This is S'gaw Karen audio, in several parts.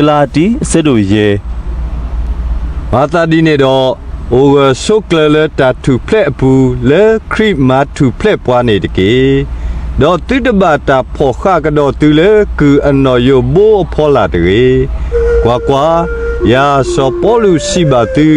ကလၤတံ အဆၢဒိၣ်ယဲၢ်. မၤသးဒ်န့ၣ်ဒီး, အိၣ်ဂၢၢ်ဆိးကျၢၤလၢတၢ်ထူၣ်ဖျဲးအပူၤ, လၢခရံာ်မၤထူၣ်ဖျဲးပှၤန့ၣ်တက့ၢ်. ဒီးသုတဘၣ်တၢ်ဖီၣ်ဃာ်ကဒီးသုလၢကုၢ်အနီၣ်ယိးဘိအဖီလာ်တဂ့ၤ. ကွၢ်ကွၢ်, ယၤစီၤပီလူးစံးဘၣ်သု,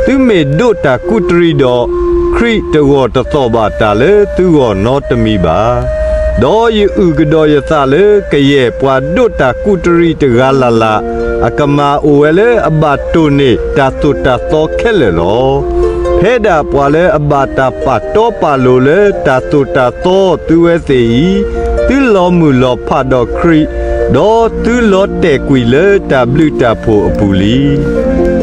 သုမ့ၢ်ဒိးတၢ်ကူးတရံးဒီး, ခရံာ်တဂီၢ်တသီၣ်ဘၣ်တၢ်လၢသုဂီၢ်နီတမံၤဘၣ်. ဒီးယအုၣ်ကဒီးယသးလၢကယဲၢ်ပှၤဒိးတၢ်ကူးတရံးတဂၤလၢ်လၢ်, အကမၤအိၣ်ဝဲလၢအဘၣ်တိၢ်န့ၢ်တၢ်သိၣ်တၢ်သီခဲလၢာ်လီၤ. ဖဲဒၣ်ပှၤလၢအဘၣ်တၢ်ပာ်တီပာ်လိၤလၢတၢ်သိၣ်တၢ်သီသုဝဲသ့ၣ်အံၤ, သုလီၤမုၢ်လီၤဖးဒီးခရံာ်, ဒီးသုလီၤတဲာ်ကွံာ်လၢတၢ်ဘျုးတၢ်ဖှိၣ်အပူၤလံ.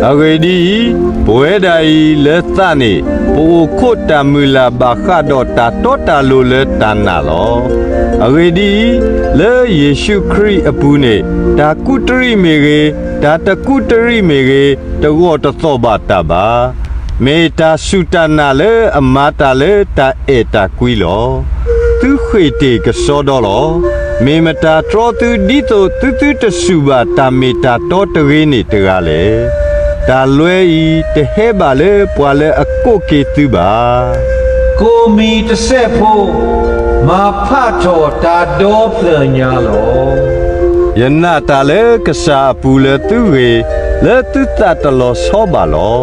အဂ့ၢ်ဒ်အံၤ, ပဝဲဒၣ်အံၤလၢသးန့ၣ်, ပအိၣ်ခိးတၢ်မုၢ်လၢ်ဘၣ်ဃးဒီးတၢ်တီတၢ်လိၤလၢတၢ်နာ်လီၤ. အဂ့ၢ်ဒ်အံၤ, လၢယ့ၣ်ၡူးခရံာ်အပူၤန့ၣ်, တၢ်ကူးတရံးမ့ၢ်ဂ့ၤ, တၢ်တကူးတရံးမ့ၢ်ဂ့ၤ, တဂီၢ်တသီၣ်ဘၣ်တၢ်ဘၣ်. မ့ၢ်တၢ်စူၢ်တၢ်နာ်လၢအမၤတၢ်လၢတၢ်အဲၣ်တၢ်ကွံလီၤ. သုဃ့ၢ်တ့ၢ်ကစီဒီလီၤ. မ့ၢ်မတၤတြီသုဒ်သိးသုသုတစူၢ်ဘၣ်တၢ်မ့ၢ်တၢ်တီတဂ့ၤန့ၣ်တဂၤလဲၣ်. တၢ်လွဲအံၤတဟဲဘၣ်လၢပှၤလၢအကိးက့ၤသုဘၣ်. ကိၣ်မံၤတစဲးဖိ, မၤဖးထီၣ်တၢ်ဒီဖျၢၣ်ညါလီၤ. ယနာ်တၢ်လၢကစၢ်အပူၤလၢသုဂ့ၤ, လၢသုသးတလီၤဆီဘၣ်လီၤ.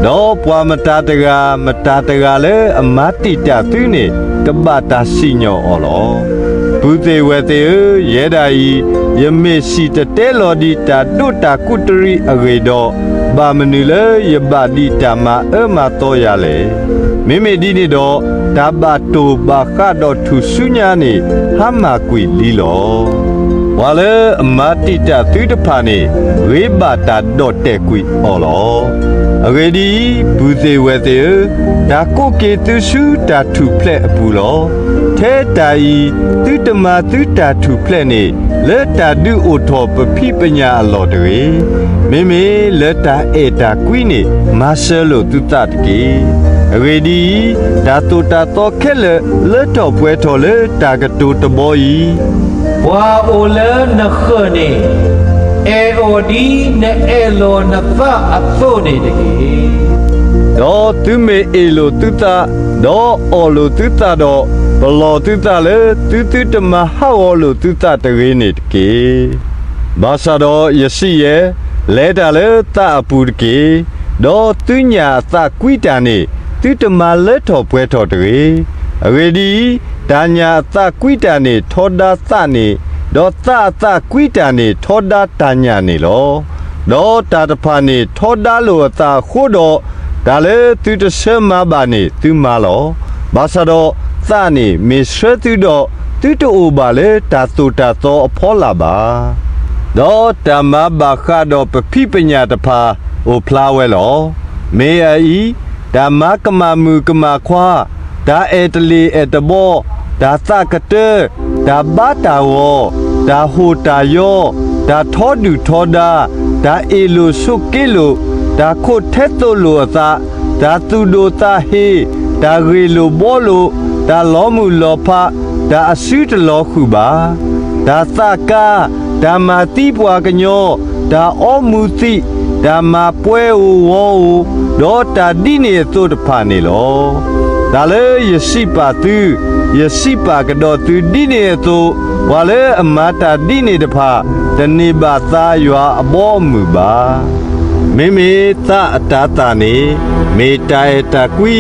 ဒီးပှၤမတၤတဂၤမတၤတဂၤလၢအမၤတံာ်တာ်သုန့ၣ်, ကဘၣ်တၢ်စံၣ်ညီၣ်အီၤလီၤ. ပုၢ်သ့ၣ်ဝဲၢ်သ့ၣ်ဧၢ, ယဲဒၣ်အံၤ, ယမ့ၢ်စံၣ်တဲၤတဲလီၤဒံးတၢ်ဒိးတၢ်ကူးတရံးအဂ့ၢ်ဒီး, ဘၣ်မနုၤလၢယဘၣ်ဒံးတၢ်မၤအၢမၤသီယၤလဲၣ်. မ့မ့ၢ်ဒ်န့ၣ်ဒီး, တၢ်ဘၣ်တိၢ်ဘၣ်ဃးဒီးထူၣ်စုညါန့ၣ်, ဟါမၢ်ကွံာ်လံလီၤ. ပှၤလၢအမၤတံာ်တာ်သုတဖၣ်န့ၣ်, ဂ့ၤဘၣ်တၢ်ဒီၣ်တဲာ်ကွံာ်အီၤလီၤ. အဂ့ၢ်ဒ်အံၤ, ပုၢ်သ့ၣ်ဝဲၢ်သ့ၣ်ဧၢ, တၢ်ကိးက့ၤသုဆူတၢ်ထူၣ်ဖျဲးအပူၤလီၤ. ထဲတၢ်အံၤ, သုတမၤသုတၢ်ထူၣ်ဖျဲးန့ၣ်, လၢတၢ်ဒုးအိၣ်ထီၣ်ပဖံးပညၣ်အလီၢ်တဂ့ၤ. မ့မ့ၢ်လၢတၢ်အဲၣ်တၢ်ကွံန့ၣ်, မၤစၢၤလိာ်သုသးတက့ၢ်. အဂ့ၢ်ဒ်အံၤ, တၢ်သိၣ်တၢ်သီခဲလၢာ်လၢထီၣ်ပှဲၤထီၣ်လၢတၢ်ကတိၤတဘီအံၤ, ပှၤအိၣ်လၢနဃၢၤန့ၣ်, အဲၣ်အီၤဒ်နအဲၣ်လီၤနသးအသိးန့ၣ်တက့ၢ်. ဒီးသုမ့ၢ်အ့ၣ်လိာ်သုသး, ဒီးအီၣ်လိာ်သုသးဒီး, ပလီၢ်သုသးလၢသုသုတမၤဟးဂီၤလိာ်သုသးတဂ့ၤန့ၣ်တက့ၢ်. ဘၣ်ဆၣ်ဒီးယစံးယဲ, လဲၤတၢ်လၢသးအပူၤတက့ၢ်. ဒီးသုညၣ်အသးကွံတၢ်န့ၣ်, သုတမၤလၢထီၣ်ပှဲၤထီၣ်တဂ့ၤ. အဂ့ၢ်ဒ်အံၤ, တၢ်ညၣ်အသးကွံတၢ်န့ၣ်ထီဒါသးန့ၣ်, ဒီးသးအသးကွံတၢ်န့ၣ် ထီဒါတၢ်ညၣ်န့ၣ်လီၤ. ဒီးတၢ်တဖၣ်န့ၣ်ထီဒါလိာ်အသးအဃိဒီး, တၢ်လၢသုတဆၢမၤဘၣ်န့ၣ်သုမၤလီၤ. ဘၣ်ဆၣ်ဒီး, သးန့ၣ်မ့ၢ်ဆှၢသုဒီး, သုတအိၣ်ဘၣ်လၢတၢ်သိၣ်တၢ်သီအဖီလာ်ဘၣ်. ဒီးတၢ်မၤဘၣ်ဃးဒီးပဖံးပညၣ်တဖၣ်အိၣ်ဖျါဝဲလီၤ. မ့ၢ်အအံၤ, တၢ်မၤကမၣ်မုၣ်ကမၣ်ခွါ, တၢ်အဲၣ်တလ့ၢ်အဲၣ်တဘီ, တၢ်သးကတၢ, တၢ်ဘါတၢ်ဂီၤ, တၢ်ဟိၣ်တၢ်ယီ, တၢ်ထီဒုၣ်ထီဒါ, တၢ်အ့ၣ်လိာ်ဆိးက့လိာ်, တၢ်ခိးထဲသိးလိာ်အသး, တၢ်သူၣ်ဒိၣ်သးဟ့, တၢ်ဂ့ၢ်လိာ်ဘှီလိာ်, တၢ်လီၤမုၢ်လီၤဖး, တၢ်အစုတလီၤဃုာ်ဘၣ်, တၢ်သးကါ, တၢ်မၤသံပှၤကညီ, တၢ်အီမူၤသံး, တၢ်မၤပှဲၤဧိၤဂီၤဧိၤ, ဒီးတၢ်ဒ်န့ၣ်အသိးတဖၣ်န့ၣ်လီၤ. တၢ်လၢယစံးပာ်သု, ယစံးပာ်ကဒီးသုဒ်န့ၣ်အသိး, ပှၤလၢအမၤတၢ်ဒ်န့ၣ်တဖၣ်, တန့ၢ်ဘၣ်သါယွၤအဘီအမုၢ်ဘၣ်. မ့မ့ၢ်သးအတၤသၣ်န့ၣ်, မ့ၢ်တၢ်အဲၣ်တၢ်ကွံ,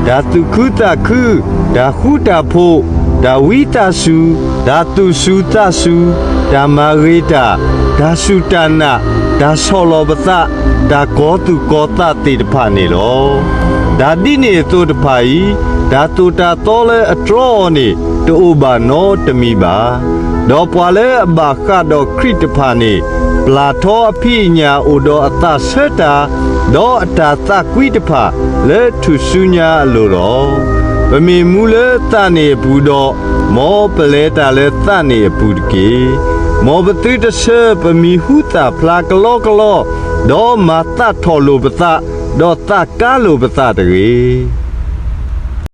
တၢ်သူၣ်ခုသးခု, တၢ်ဃူတၢ်ဖိး, တၢ်ဝံသးစူၤ, တၢ်သူၣ်စူၤသးစူၤ, တၢ်မၤဂ့ၤတၢ်, တၢ်စူၢ်တၢ်နာ်, တၢ်ဆီၣ်လီၤပသး, တၢ်ကီၤသူၣ်ကီၤသးသ့ၣ်တဖၣ်န့ၣ်လီၤ. တၢ်ဒ်န့ၣ်အသိးတဖၣ်အံၤ, တၢ်သိၣ်တၢ်သီလၢအတြီအီၤန့ၣ်, တအိၣ်ဘၣ်နီတမံၤဘၣ်. ဒီးပှၤလၢအဘၣ်ဃးဒီးခရံာ်တဖၣ်န့ၣ်, ပျၢ်ထီအဖံးအညၣ်အိၣ်ဒီးအသးဆၢတၢ်, ဒီးအတၢ်သးကွံတဖၣ်လၢထူၣ်စုညါအလိၤလီၤ. ပမ့ၢ်မူလၢသးန့ၣ်အပူၤဒီး, မ်ပလဲၤတၢ်လၢသးန့ၣ်အပူၤတက့ၢ်. မ်ပသုတဆၢပမံၤဟူသၣ်ဖျါကလီကလီ, ဒီးမၤသးထီၣ်လိာ်ပသး, ဒီးသးကါလိာ်ပသးတဂ့ၤ.